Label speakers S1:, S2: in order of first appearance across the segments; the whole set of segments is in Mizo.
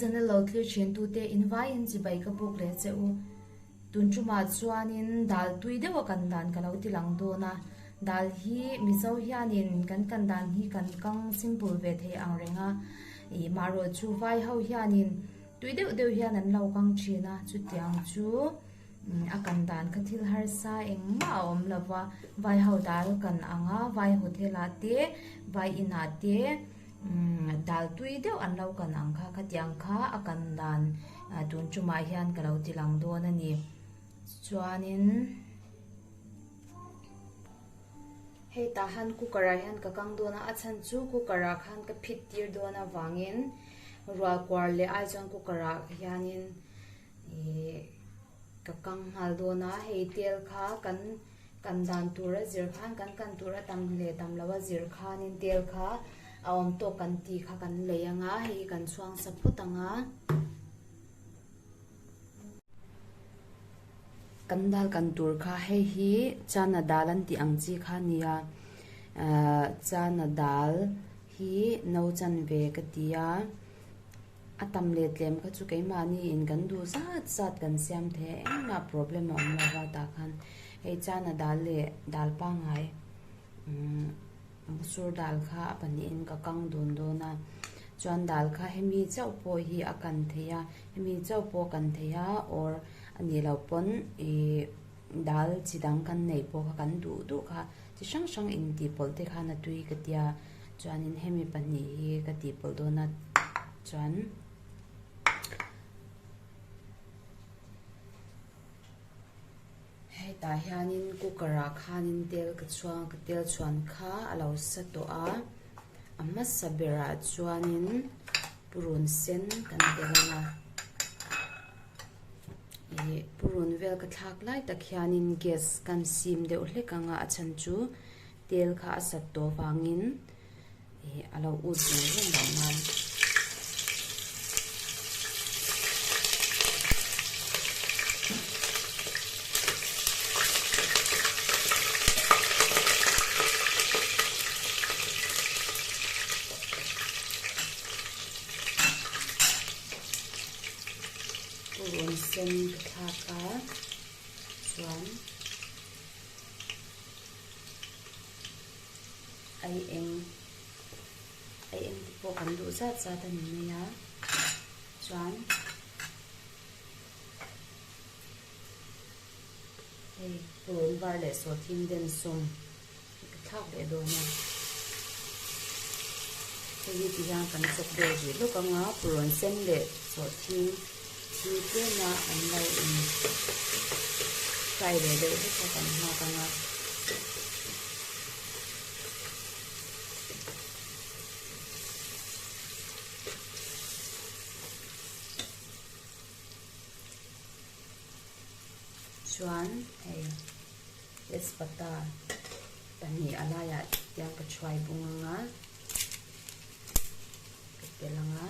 S1: channel lo thlir thin tute in vaiin chibai ka buk leh che u. Tun tumah chuanin dal tui deuha kan dan ka lo ti lang dawn a, dal hi Mizo hianin kan kan dan hi kan kang simple ve thei ang reng a, ih marawh chu vai ho hianin tui deuh deuh hian an lo kang thin a, chutiang chu a kan dan kha thil harsa engmah a awm lo va, vai ho dal kan ang a, vai hotel ah te vai inah te. Dal tui deuh an lo kan ang kha, khatiang kha a kan dan tun tumah hian ka lo ti lang dawn a ni. Chuanin hei tah han cooker ah hian ka kang dawn a, a chhan chu cooker ah khan ka phit tir dawn avangin rual kuar leh ai chuan cooker ah hianin ih ka kang nghal dawn a, hei tel kha kan. Kan dan tur a zir khan kan kan tur a tam leh tam lo a zir khanin tel kha a awm tawk kan tih kha kan lei ang a, hei hi kan chhuang sa phawt ang a. Kan dal kan tur kha hei hi chana dal an tih ang chi kha a ni a, ahh chana dal hi no chanve ka ti a. A tam leh tlem kha chu keimahni in kan duh zat zat kan siam thei a, engmah problem a awm lo va tah khan hei chana dal leh dal pangngai umm sur dal kha a pahnihin ka kang dun dawn a, chuan dal kha hemi chauh pawh hi a kan thei a, hemi chauh pawh a kan thei a or a nih loh pawn ih dal chi dang kan neih pawh kha kan duh duh kha chi hrang hrang intihpawlh te khan a tui ka tia. Chuanin hemi pahnih hi ka tih pawlh dawn a chuan hetah hianin cooker ah khanin tel ka chhuang ka tel chhuan kha a lo sa tawh a a hmasa berah chuanin purun sen kan tel ang a ih purun vel ka thlak lai tak hianin gas kan sim deuh hlek ang a a chhan chu. Tel kha a sat tawh vangin ih a lo ut reng reng loh nan. Purun sen ka thlak a chuan. Ai eng ai eng te pawh kan duh zat zat a ni mai a chuan hei purun var leh sawhthing den sawm ka thlak leh dawn a hei hi ti hian kan chawk deuh rih lawk ang a purun sen leh sawhthing Chu tlema an lo in fry ve deuh hlek a kan nghak ang a. Chuan hei tezpata pahnih a laiah tiang ka thuai bung ang a, ka tel ang a.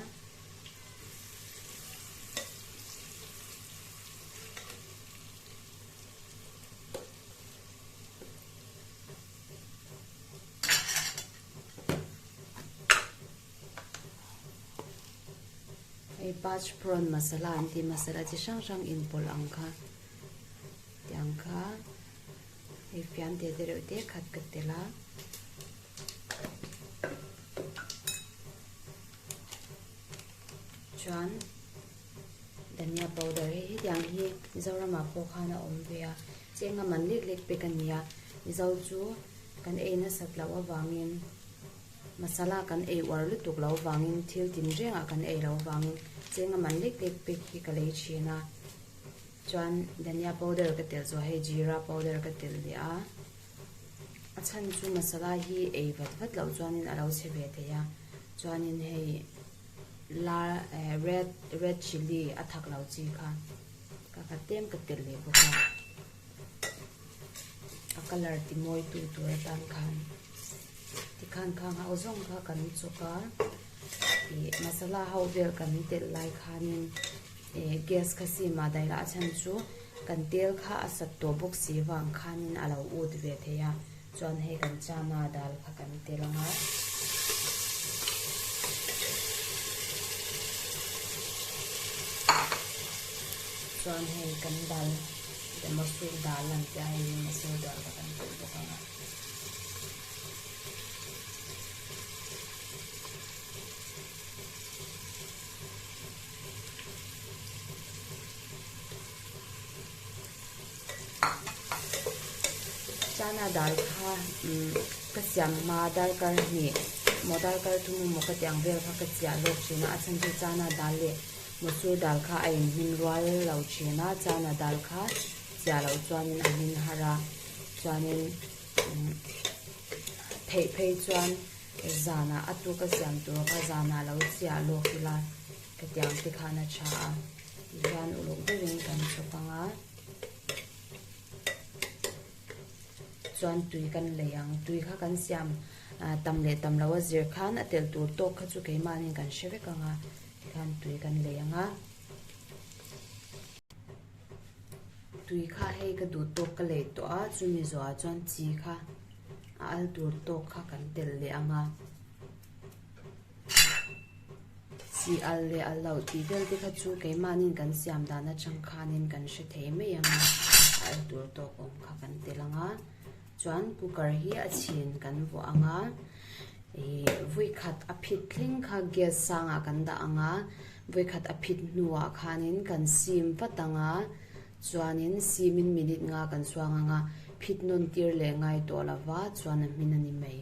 S1: Hei pach prawn masala an tih masala chi hrang hrang inpawlh ang kha tiang kha hei fian te te reuh te khat ka tel a. Chuan dhania powder hi hetiang hi Mizoramah pawh khan a awm ve a, cheng a man lek lek pek a ni a, Mizo chu kan ei nasat loh avangin masala kan ei uar lutuk loh avangin thil tinrengah kan ei loh avangin cheng a man lek lek pek hi ka lei thin a, chuan dhania powder ka telh zawh hei jeera powder ka telh leh a. A chhan chu masala hi ei vat vat loh chuanin a lo chhe ve thei a, chuanin hei la eh red red chilli a thak lo chi kha ka khat tlem ka telh leh bawk a, a colour ti mawi tu tur atan khan tikhan khang ho zawng kha kan chawk a, ih masala ho vel kan telh lai khanin. Eh gas kha sim ah daih lah a chhan chu kan tel kha a sat tawh bawk si vang khanin a lo ut ve thei a chuan hei kan chana dal kha kan tel ang a. Chuan hei kan dal masoor dal an tia hei hi masoor dal kha kan telh bawk ang a. Chana dal kha ka siam hma darkar hnih maw darkar thum emaw ka tih ang vel kha ka chiah lawk thin a, a chhan chu chana dal leh motor dal kha a inhmin rual lo thin a, chana dal kha chiah loh chuanin a hmin har a, chuanin theih phei chuan zanah a tuka siam tur kha zanah lo chiah lawk ila ka tiang te khan a tha a tihian uluk deuhin kan chhawp ang a chuan tui kan lei ang tui kha kan siam tam leh tam loh a zir khan a tel tur tawk kha chu keimahni kan hre vek ang a tikhan tui kan lei ang a tui kha hei ka duh tawk ka lei tawh a chumi zawhah chuan chi kha a al tur tawk kha kan tel leh ang a. Chi al leh al loh tih vel te kha chu keimahniin kan siam dan atang khanin kan hre thei mai ang a, a al tur tawk awm kha kan tel ang a, chuan cooker hi a chhin kan vuah ang a, ih vawikhat a phit thleng kha gas sangah kan dah ang a, vawikhat a phit hnuah khanin kan sim vat ang a, chuanin simin minute nga kan suang ang a, phit nawn tir leh ngai tawh lova chuan a hmin a ni mai.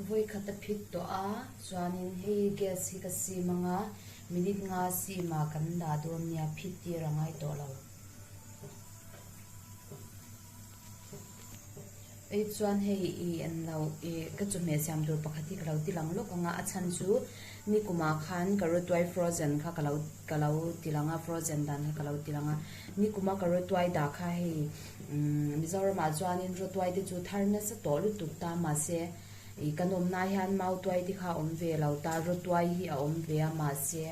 S1: Vawi khat a phit tawh a chuanin hei gas hi ka sim anga minute nga sim ah kan dah dawn nia phit tir a ngai tawh lo. Ei chuan hei i en lo i ka chawhmeh siam tur pakhat hi ka lo ti lang lawk ang a, a chhan chu nikumah khan ka rawtuai frozen kha ka lo ka lo ti lang a frozen dan kha ka lo ti lang a, nikuma ka rawtuai dah kha hei umm Mizoramah chuanin rawtuai te chu thar nasa tawh lutuk ta mahse i kan awmna hian mautuai te kha a awm ve lo ta rawtuai hi a awm ve a mahse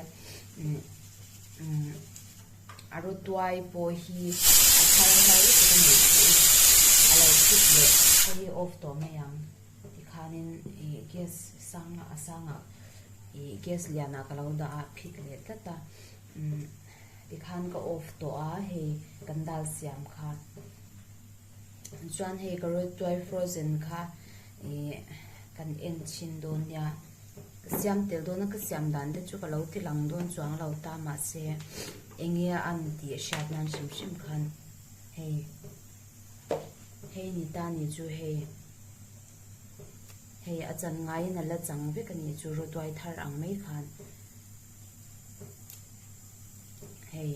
S1: umm umm. A rawtuai pawh hi a thar har lutuk a nih chu i a lo thut leh hei hi off tawh mai ang tikhanin ih gas sang a sangah ih gas lianah ka lo dah a phit leh tlat a umm tikhan ka off tawh a hei kan dal siam kha chuan hei ka rawtuai frozen kha ih kan en chhin dawn nia. Ka siam tel dawn a, ka siam dan te chu ka lo ti lang dawn chuang lo ta mahse eng nge a an tih hriat nan hrim hrim khan hei hei ni ta ni chu hei hei a chan ngaiin a la chang vek a nih chu rawtuai thar ang mai khan hei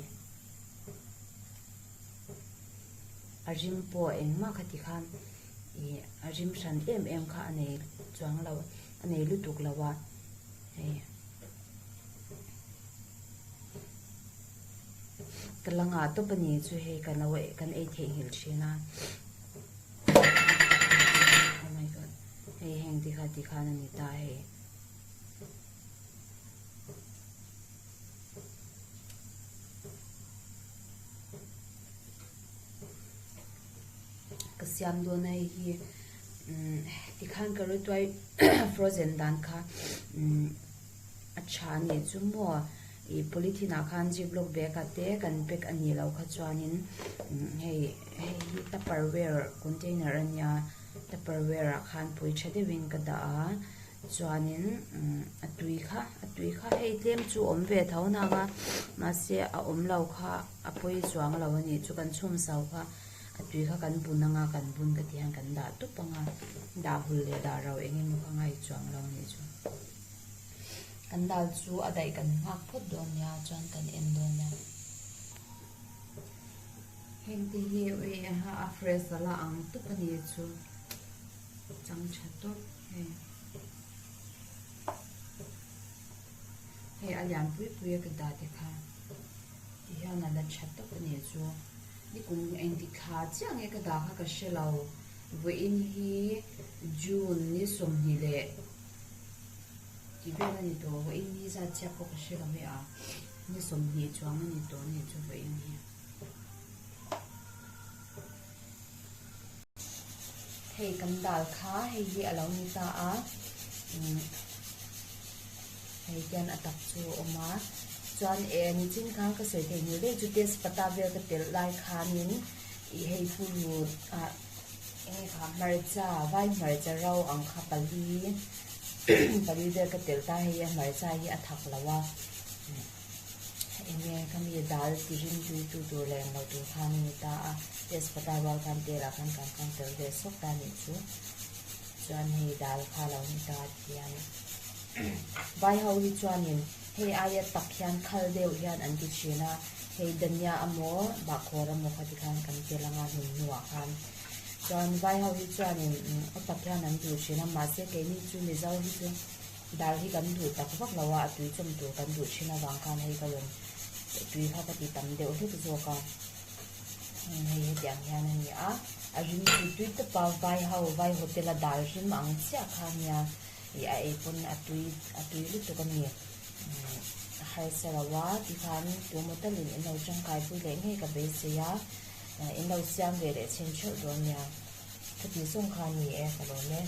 S1: a rim pawh engmah kha ti khan ih a rim hran em em kha a nei chuang lo. A nei lutuk lo a, hei ka la ngah tawp a ni chu hei ka lo kan ei theihnghilh thin a, oh my god hei heng te kha tikhan a ni ta hei. Ka siam dawn a hei hi tikhan ka rawtuai frozen dan kha a tha a nih chu maw ih polythene ah khan ziplock bag ah te kan pack a nih loh kha chuanin hei hei hi tupperware container a nia tupperware ah khan pui tha deuhin ka dah a chuanin a tui kha a tui kha hei tlem chu awm ve tho nang a mahse a awm lo kha a pawi chuang lo a nih chu kan chhum sau kha. A tui kha kan bun anga kan bun ka tih hian kan dah tup anga dah hul leh dah ro eng emaw kha ngai chuang lo nih chu. Kan dal chu a daih kan nghak phawt dawn nia chuan kan en dawn nia. Heng te hi ui ha a fresh a la ang tup a ni chu chang tha tawp hei. Hei a lian pui pui a ka dah te kha ti hian a la tha tawp a ni chu. Ni kum engtik thla chiah nge ka dah kha ka hre lo. Vawiin hi June ni 20 leh tih vel a ni tawh. Vawiin ni zat chiah pawh ka hre lo e a. Ni 20 chuang a ni tawh a ni chu vawiin hi. Hei kan dal kha hei hi a lo ni ta a, hei hian a tak chu a awm a, chuan e nichin khan ka sawi thei hmel daih chu tespata vel ka telh lai khanin ih hei purut ah enge kha hmarcha vai hmarcha ro ang kha pali pali vel ka telh ta hei a hmarcha hi a thak lo a. Enge ka mi dal ti rim tui tu tur leh englo tur khan a ni ta a, tespata rual khan tel ah khan kan kang tel ve sawk ta anih chu. Chuan hei dal kha lo ni ta tian vai ho hi chuanin hei aia tak hian khal deuh hian an ti thin a, hei dania amaw bahkhawr amaw kha ti khan kan tel anga hnum hnuah khan. Chuan vai ho hi chuanin a tak hian an duh thin a, mahse keini chu Mizo hi chu Dal hi kan duh tak vak lo a, a tui chawm tur kan duh thin avang khan hei ka rawn tui kha ka ti tam deuh hlek zawk a, hei hetiang hian a ni a, a rim chu tui tawp a, vai ho vai hotel a dal rim ang chiah kha a nia, ih a ei pawn a tui a tui lutuk a ni, a harsa lo a tikhan tumaw talin in lo tangkai pui leh ngei ka beisei a, in lo siam ve leh chhin theuh dawn nia, khati zawng kha a ni e ka lawm e.